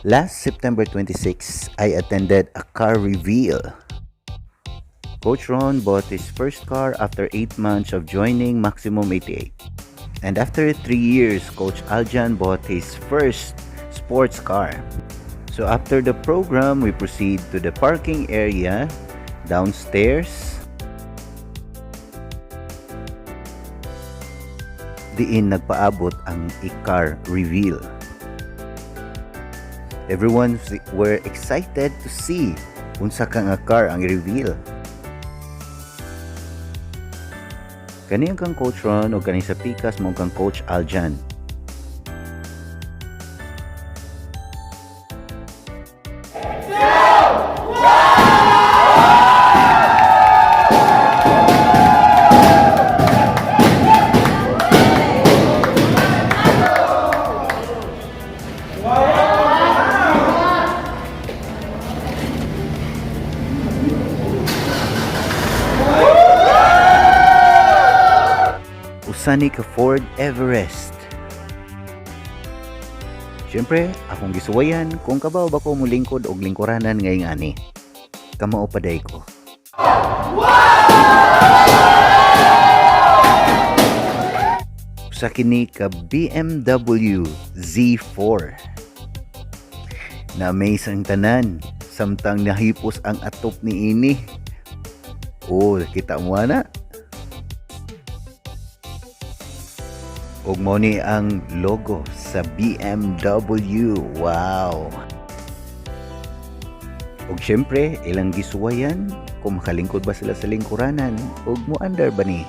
Last September 26, I attended a car reveal. Coach Ron bought his first car after 8 months of joining Maximum 88. And after 3 years, Coach Aljan bought his first sports car. So after the program, we proceed to the parking area downstairs. Diin nagpaabot ang i-car reveal. Everyone were excited to see unsa ka nga car ang i-reveal. Kani ang kang Coach Ron o kani sa pikas mo kang Coach Aljan. Usa ni ka Ford Everest. Siyempre, akong gisuwayan kung kabaw ba ko mulingkod og lingkuranan ngayong ani. Kamao paday ko. Usa kini ka BMW Z4. Na-amaze ang tanan samtang nahipos ang atop ni ini. Oh, kita mo ana? Ug mao ni ang logo sa BMW. Wow! Ug syempre, ilang gisuwayan kung makalingkod ba sila sa lingkuranan ug moandar ba ni.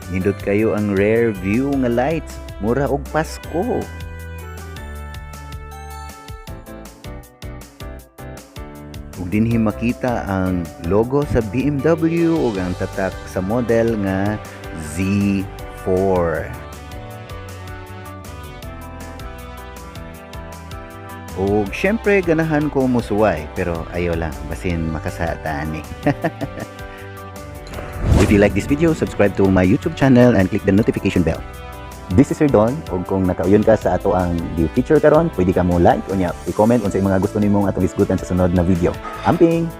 Nindot kayo ang rear view nga lights, mura og Pasko. Ug dinhi makita ang logo sa BMW ug ang tatak sa model nga Z4. Ug syempre ganahan ko musuway, pero ayaw lang basin makasata ni. If you like this video, subscribe to my YouTube channel and click the notification bell. This is Sir Don, ug kung nakauyon ka sa ato ang gi-feature karon, pwede ka mo like unya i-comment unsay mga gusto nimong atong hisgutan sa sunod na video. Amping!